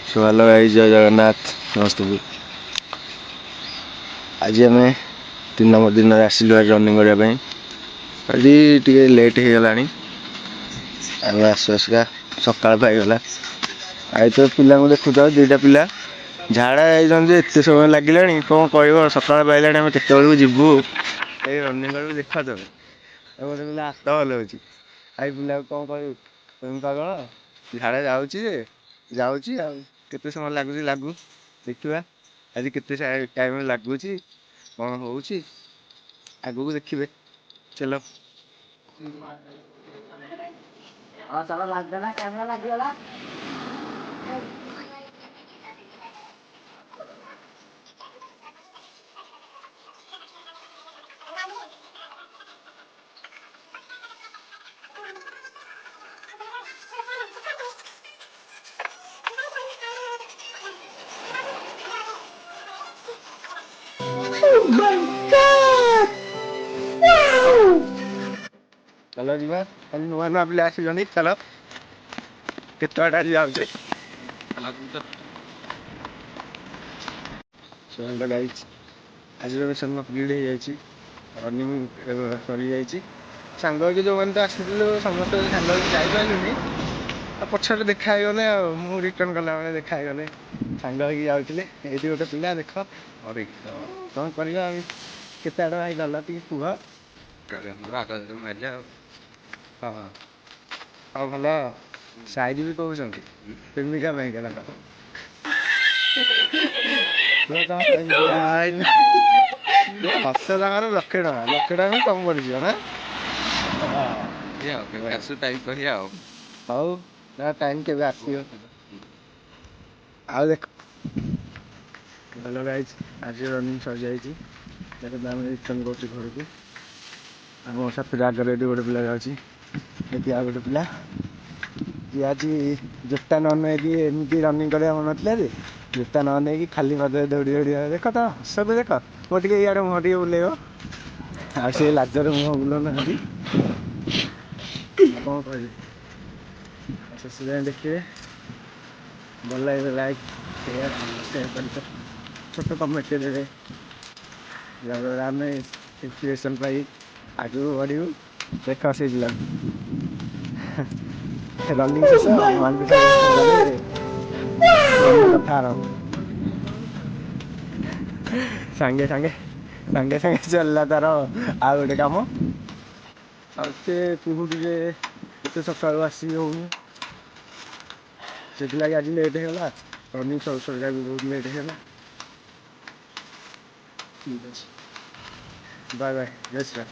Show hello guys, ଜୟ ଜଗନ୍ନାଥ ସମସ୍ତଙ୍କୁ। ଆଜି ଆମେ 3 ନମ୍ବର ଦିନରେ ଆସିଲୁ ଆଜି ରନିଂ କରିବା ପାଇଁ। ଆଜି ଟିକେ ଲେଟ୍ ହେଇଗଲାଣି, ଆମେ ଆସୁ ଆସୁକା ସକାଳ ପାଇଗଲା। ଆଜି ତ ପିଲାଙ୍କୁ ଦେଖୁଛ, 2ଟା ପିଲା ଝାଡ଼ା ଯାଇଛନ୍ତି ଯେ ଏତେ ସମୟ ଲାଗିଲାଣି, କ'ଣ କହିବ। ସକାଳ ପାଇଲାଣି, ଆମେ କେତେବେଳକୁ ଯିବୁ ଏଇ ରନିଂ କରିବାକୁ ଦେଖ ତମେ। ଆଉ ଗୋଟେ ପିଲା ହାତ ହଲଉଛି, I ପିଲାକୁ କ'ଣ କହିବୁ, ତମେ ପାଗଳ। ଝାଡ଼ା ଯାଉଛି ଯେ ଯାଉଛି, ଆଉ କେତେ ସମୟ ଲାଗୁଛି ଲାଗୁ, ଦେଖିବା ଆଜି କେତେ ଟାଇମ୍ ଲାଗୁଛି, କ'ଣ ହେଉଛି ଆଗକୁ ଦେଖିବେ। ଚାଲ। ଚାଲ, ଲାଗିଗଲା କ୍ୟାମେରା ଲାଗିଗଲା। ଚାଲ ଯିବା, କାଲି ନୂଆ ନୂଆ ପିଲା ଆସିଛନ୍ତି। ଚାଲ, କେତେ ବାଟ ଆଜି ଯାଉଛେ। ଗାଇସ୍, ଆଜିର ମିଶନ କମ୍ପ୍ଲିଟ୍ ହେଇଯାଇଛି, ରନିଂ ସରିଯାଇଛି। ସାଙ୍ଗ ହେଇକି ଯେଉଁମାନେ ତ ଆସିଥିଲୁ ସମସ୍ତେ ସାଙ୍ଗ ହେଇକି ଯାଇପାରିଲୁନି, ଆଉ ପଛରେ ଦେଖା ହେଇଗଲେ, ଆଉ ମୁଁ ରିଟର୍ନ କଲାବେଳେ ଦେଖା ହେଇଗଲେ, ସାଙ୍ଗ ହେଇକି ଯାଉଥିଲେ। ଏଇଠି ଗୋଟେ ପିଲା ଦେଖ, କ'ଣ କରିବା, ଆଉ କେତେ ଆଡ଼ ଭାଇ ଗଲା ଟିକେ କୁହ। ହଁ, ଆଉ ଭଲ ସାଇଜ ବି କହୁଛନ୍ତି ପ୍ରେମିକା ପାଇଁ ତାଙ୍କର। ହସ ତାଙ୍କର ଲକ୍ଷେ ଟଙ୍କା, ଲକ୍ଷେ ଟଙ୍କା କମ ପଡ଼ିଯିବ ନା। ହଉ ନା, ଟାଇମ୍ କେବେ ଆସିବ ଆଉ ଦେଖ। ଭଲ ଗାଇଛି, ଆଜି ରନିଂ ସରିଯାଇଛି। ଦେଖନ୍ତୁ, ଆମେ ରିଟର୍ନ କରୁଛୁ ଘରକୁ। ଆମ ସାଥିରେ ଆଗରେ ଏଠି ଗୋଟେ ପିଲା ଯାଉଛି, ଏଠି ଆଉ ଗୋଟେ ପିଲା ଯିଏ ଆଜି ଜୋତା ନ ନେଇକି ଏମିତି ରନିଂ କରିବା ମନ ଥିଲା ଯେ ଜୋତା ନ ନେଇକି ଖାଲି ପାଦରେ ଦୌଡ଼ି ଦୌଡ଼ି। ଦେଖ ତ ହସକୁ ଦେଖ, ମୁଁ ଟିକେ ଇଆଡ଼େ ମୁହଁ ଟିକେ ବୁଲେଇବ, ଆଉ ସେ ଲାଜରେ ମୁହଁ ବୁଲଉନାହାନ୍ତି। କ'ଣ କହିବି, ଶେଷ ଯାଏଁ ଦେଖିବେ। ଭଲ ଲାଗିଲେ ଲାଇକ୍, ସେୟାର, ସବସ୍କ୍ରାଇବ୍ କରି ଛୋଟ କମେଣ୍ଟ ଦେବେ, ଯାହାଫଳରେ ଆମେ ଇନ୍ସପିରେସନ୍ ପାଇ ଆଗକୁ ବଢ଼ିବୁ। ଦେଖ ସେ ପିଲା ରନିଂ ଶେଷ କଥା ଆରମ୍ଭ, ସାଙ୍ଗେ ସାଙ୍ଗେ ସାଙ୍ଗେ ସାଙ୍ଗେ ଚାଲିଲା ତାର ଆଉ ଗୋଟେ କାମ। ଆଉ ସେ କୁହୁଡ଼ିରେ ଏତେ ସକାଳୁ ଆସି ହେଉନି, ସେଥିଲାଗି ଆଜି ଲେଟ୍ ହେଇଗଲା। ରନିଂ ସରୁ ସରିକା ବି ବହୁତ ଲେଟ୍ ହେଇଗଲା। ଠିକ୍ ଅଛି, ବାଏ ବାଏ, ଜୟ ଶ୍ରୀରାମ।